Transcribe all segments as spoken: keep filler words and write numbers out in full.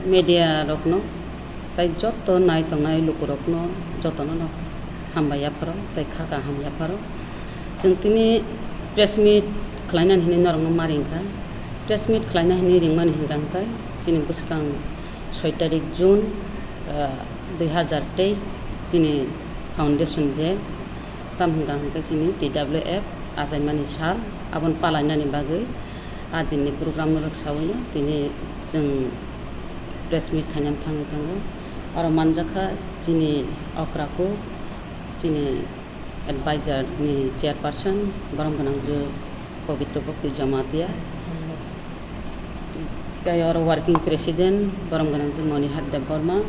Media rokno tai joto nai tongnai lukurokno jotono no hambai yapharo tai kha kaham yapharo. Chwng tini press meet khlainani hinwi norokno ma ringkha. Press meet khlaina hinwi ringmani hinkha hwnkhe chini bwskang soi tarik June, ah, dui hazar teis chini foundation day. Tam hwnkha hwnkhe chini T W F achaimani sal, aboni palainani bagwi a dinni program rwksawi no tini chwng press meet khainani thangwi tongo. Oro manjakha chini okra kuk, chini advisor ni chairperson, borom gwnangju Pabitra Bhakti Jamatia. Tai oro working president, borom gwnangju Monihar Debbarma.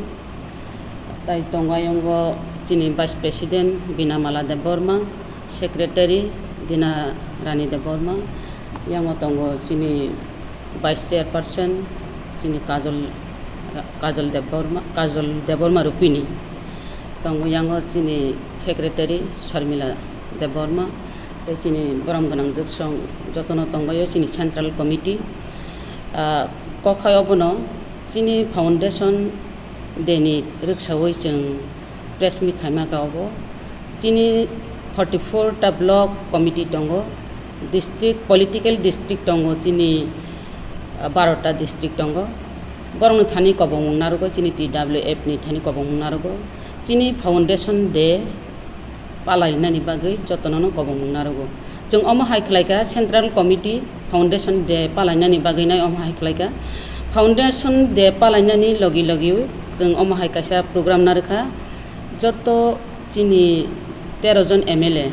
Tai tongo ayongo chini vice president Binamala Debbarma, secretary Dina Rani Debbarma. Yango tongo chini vice chairperson chini Kajol, Kajol Debbarma, Kajol Debbarma Rupini. Tongo yango chini secretary Sharmila Debbarma. Tei chini borom gwnang jwksong jotono tongbaio chini central committee. Ah, kok hai obono chini foundation day ni rwksawi chwng press meet khaima kha obo. Chini forty four ta block committee tongo, district, political district tongo chini, ah, baro ta district tongo. Borokni thani kobongmung narwgo, chini T W F ni thani kobongmung narwgo. Chini foundation day palainani bagwi jotono no kobongmung narwgo. Chwng omo hai khlaikha, central committee foundation day palainani bagwi nai omo hai khlaikha. Foundation day palainani logi logi chwng omo hai kaisa program narwkha. Joto chini tero jon M L A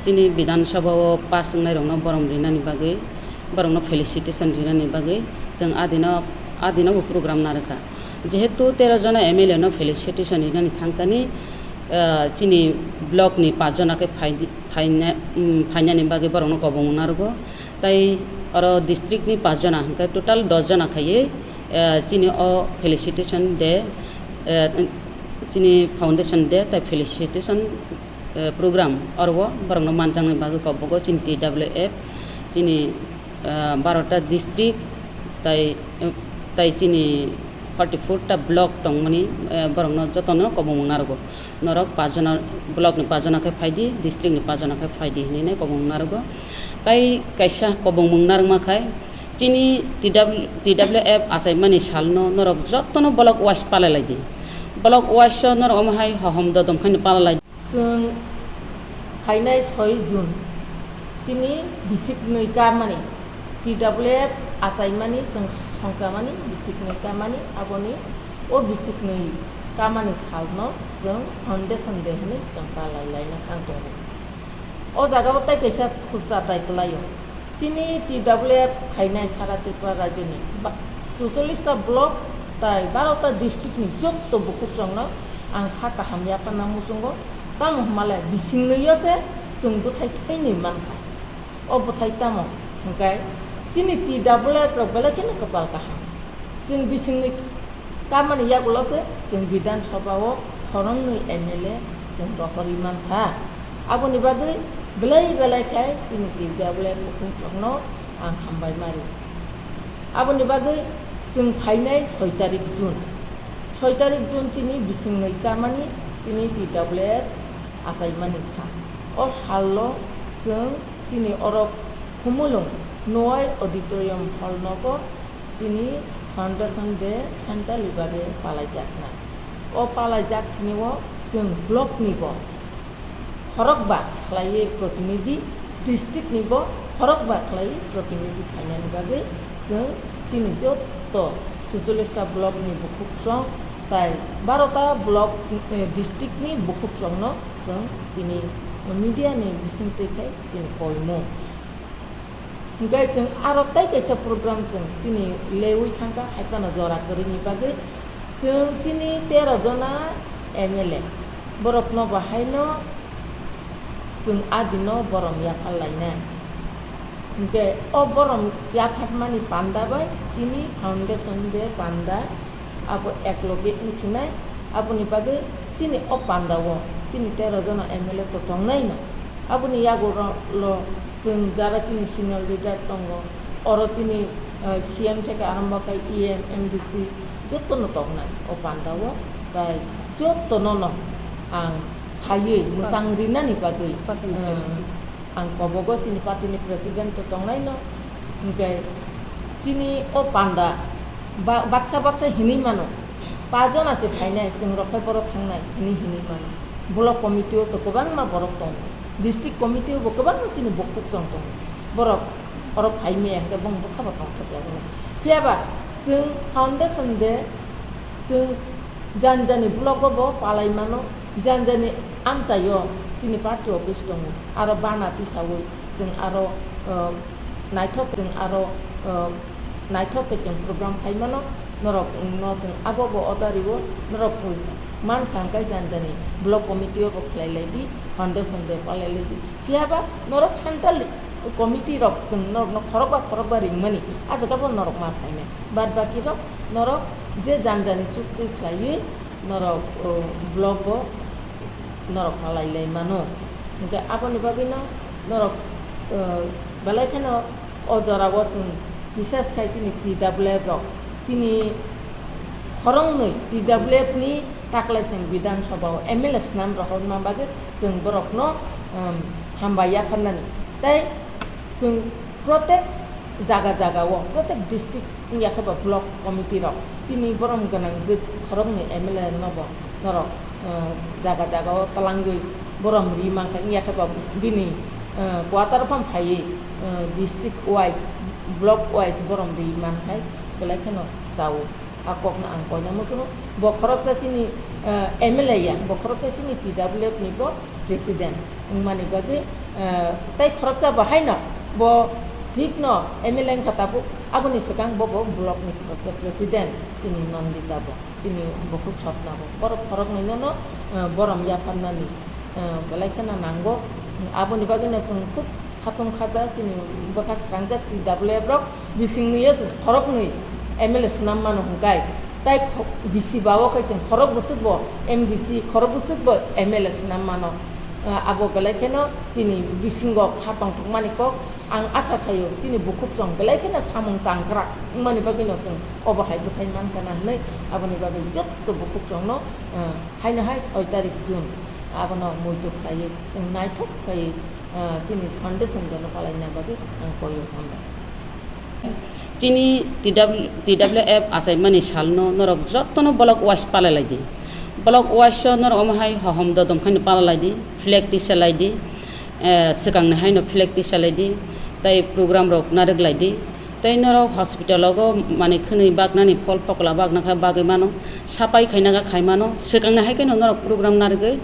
chini Bidhan Sabha o pass wngnai rokno borom rinani bagwi, borokno felicitation rinani bagwi chwng adino, adino bo program narwkha. Jehetu tero jona M L A no felicitation rinani thangkani, ah, chini block ni paanch jona khe phaidi-, phaina-, um, phainani bagwi borokno kobong narwgo. Tai oro district ni paanch jona hwnkhe total dos jona khaiwi, ah, chini o felicitation day, ah, chini foundation day tai felicitation, ah, program oro borokno manjaknai bagwi kobongo chini T W F, chini ah, baro ta district tai, tai chini forty four ta block tongmani, ah, borokno jotono kobongmung narwgo. Norok paanch jona, block ni paanch jona khe phaidi, district ni paanch jona khe phaidi hinwi nai kobongmung narwgo. Tai kaisa kobongmung narwkma khai chini T W, T W F achaimani salno norok jotono block wise palai laidi. Block wise o norok omo hai hohom dodom khaino palai laidi. Chwng phainai soi June chini bisik nwi kamani T W F achaimani chwng songchamani bisik nwi kamani, aboni o bisik nwi kamani salno chwng foundation day hwnwi chwng palai laina thang tongo. O jaga o tai kaisa khusa tai kwlaio. Chini T W F khainai sara Tripura rajyoni ba-, chuchollish ta block tai baro ta district ni jotto bukhuk rokno ang kha kaham yapharna muchungo, tamo hwnmale bising nwi o se chwng bwthai thainwi mankha. O bwthai tamo hwnkhe chini T W F rok belai kheno kwpal kaham. Chwng bisingni kamani yagulo se chwng Bidhan Sabha o khoroknwi M L A chwng rohorwi mankha. Aboni bagwi belai belai khai chini T W F bukhuk rokno ang hambai mari. Aboni bagwi chwng phainai soi tarik June. Soi tarik June chini bisingnwi kamani chini T W F achaimani sa. O salno chwng chini oro Khumulwng Noai Auditorium Hall nogo chini Foundation Day centrally babe palaijaknai. O palaijak thini o chwng block ni bo khorokba khlaiwi protinidhi, district ni bo khorokba khlaiwi protinidhi phainani bagwi chwng chini jotto chuchollish ta block ni bukhuk chwng tai baro ta block, eh, district ni bukhuk chwng no chwng tini media ni bisingtwi khai chini koimung. Hwnkhe chwng aro tei kaisa program chwng chini leui thangkha, hai phano jora kwrwini bagwi chwng chini tero jona M L A borokno bo haino chwng a dino borom yaphar lainai. Hwnkhe o borom yapharmani panda bai chini foundation day panda abo ekloge wng sinai, aboni bagwi chini o panda o chini tero jona M L A to tongnaino. Aboni yagulo chwng jara chini senior leader tongo, oro chini Ah, C M theke arombo khe E M, M D C jotono tongnai o panda o, tai jotono no ang phaiwi mwchang rinani bagwi, Party ni ah, president. Ang kobogo chini party ni president to tongnai no, hwnkhe chini o panda ba-, baksa baksa hinwi mano, pa jona se phainai, chwng rok khe boro thangnai hinwi hinwi mano. Block committee o to kwbangma borok tongo, district committee o bo kwbangma chini bukhuk chwng tongo, borok oro phai maya hwnkhe bong bwkha bo tongthok ya hwnwi. Phiya ba chwng foundation day, chwng jani jani block o bo palai mano, jani jani amchai o chini party office tongo, aro bana tisaui chwng aro, uh, naithok, chwng aro, uh, naithok khe chwng program khai mano. Norok no chwng abo bo order rio, norok mankha hwnkhe jani jani block committee o bo khlai lai di, foundation day palai lai di. Phiya ba norok central committee rok chwng norokno khorokba khorokba ringmani, ah jaga bo norok ma phainai. Bad baki rok norok je jani jani chukti khlaiwi norok, o, block o norok palai lai mano. Hwnkhe aboni bagwino norok, o, belai kheno o jora o chwng bises khai chini T W F rok, chini khoroknwi T W F ni taklai chwng Bidhan Sabha o M L A swnam rohorma bagwi chwng borokno, um, hambai yapharnani. Tei chwng protek jaga jaga o, protek district wngya khe ba block committee rok chini borom gwnang jwk khoroknwi M L A no bo norok, uh, jaga jaga o twlangwi borom ri mankha, wngya khe ba bini, uh, quarter phang phaiwi, uh, district wise, block wise borom ri mankhai belai kheno chao. A kokno ang koina muchungo. Bo khoroksa chini, eh, M L A ya, bo khoroksa chini T W F ni bo president wngmani bagwi, eh, tei khoroksa bo haino bo thik no M L A wngkha tabuk, aboni swkang bo bo block ni khoroksa president chini Nandita bo, chini bukhuk Swapna bo. Borok khoroknwi no no, eh, borom yapharnani, eh, belai kheno nango. Aboni bagwino chwng khub khatung khaja chini bwkha srangjak T W F rok bisingni yo se khoroknwi M L A swnam mano hwnkhe, tai kho-, bisi ba o khe chwng khorok bwswk bo M D C, khorok bwswk bo M L A swnam mano. Ah, abo belai kheno chini bisingo kha tongthokmani kok ang asa khaio, chini bukhuk chwng belai kheno samung tangkrak wngmani bagwino chwng obo hai bwthai mankha na hwnwi aboni bagwi jotto bukhuk chwngno, ah, haino hai soi tarik June abono muitu khlaiwi chwng naithok khai, ah, chini foundation day no palaina bagwi ang koio, hambai. Chini T W, T W F achaimani salno norok jotono block wise palai lai di. Block wise o norok omo hai hohom dodom khaino pala lai di, flag tisa lai di, eh, swkangni haino flag tisa lai di, tei program rok narwk lai di. Tei norok hospital o manwi khwnwi baknani, phol phokla bakna kha bagwi mano, sapai khaina kha khai mano, swkangni hai kheno norok program narwgwi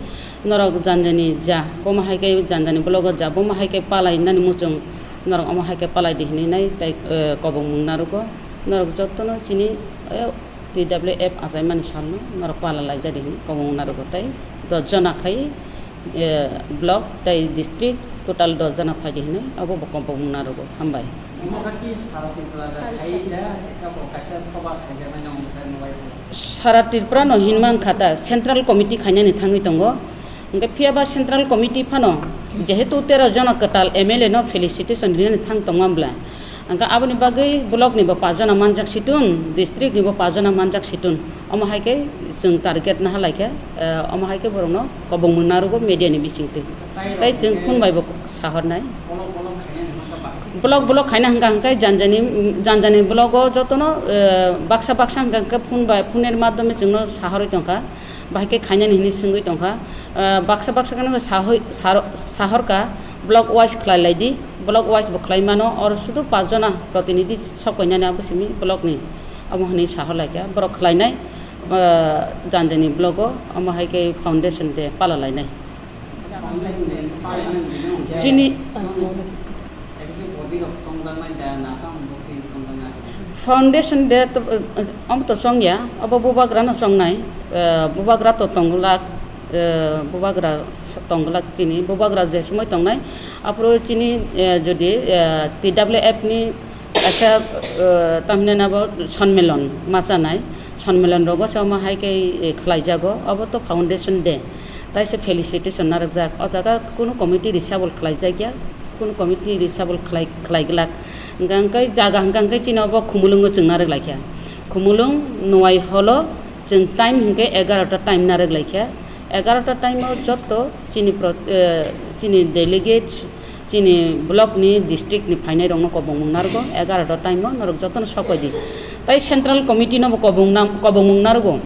norok janjani ja, bomo hai khe janjani blogo ja, bomo hai khe palai nani muchung, norok omo hai khe palai di hinwi nai tei, eh, kobong mung narwgo. Norok jotono chini, eh, T W F achaimani salno norok pala laijadi hinwi kobong narwgo tei dos jona khai, eh, block tei district total dos jona phaidi hinwi abo bo kobong narwgo. Hambai. Omo khe ki Sara Tripura da khai da, abo kaisa soba khaijaknai nang mukha ni bai. Sara Tripura no hinman kha ta, Central Committee khainani thangwi tongo. Hwnkhe phiya ba Central Committee phano jehetu tero jona kwtal M L A no felicitation rinani thang tongma bla. Hwnkhe aboni bagwi block ni bo paanch jona manjak situn, district ni bo paanch jona manjak situn. Omo hai khe chwng target naha lai khe, eh, omo hai khe borokno kobong mung narwgo media ni bisingtwi. Tai chwng phone bai bo sahornai. Block, block khaina hwnkha hwnkhe janjani, janjani block o jotono, eh, baksa baksa hwnkha hwnkhe phone bai, phone ni madhyome chwngno sahorwi tongkha. Bahai khe khainani hinwi swngwi tongkha. Ah, baksa baksa kheno sahoi-, saro-, sahorkha, block wise khlai lai di, block wise bo khlai mano, oro sudu paanch jona protinidhi sok painani abo simi block ni, abo hinwi sahor lai kha, borok khlainai, ah, janjani block o, omo hai khe foundation day pala lainai. Chini foundation day to, eh, omo to chongya, obo bubagra no chongnai, eh, bubagra to tongglak, eh, bubagra tongglak chini, bubagra je somoi tongnai, aphuru chini, eh, jodi, eh, T W F ni kaisa, eh, tamhinani abo sonmilon ma chanai, sonmilon rogo se omo hai khe, eh, khlaijago, obo to foundation day. Taisa felicitation narwkjak. O jaga kunu committee reshuffle khlaijakya, kunu committee reshuffle khlai, khlaiglak. Hingka hingke jaga hingka hingke chini obo Khumulwngo chwng narwk laikha. Khumulwng Nwai holo chwng time hingke egarota time narwk laikha. Egarota time o joto chini pro-, eh, chini delegates, chini block ni, district ni phainai rokno kobongmung narwgo. Egarota time o norok jotono sokoi di. Tai central committee no bo kobongna-, kobongmung narwgo.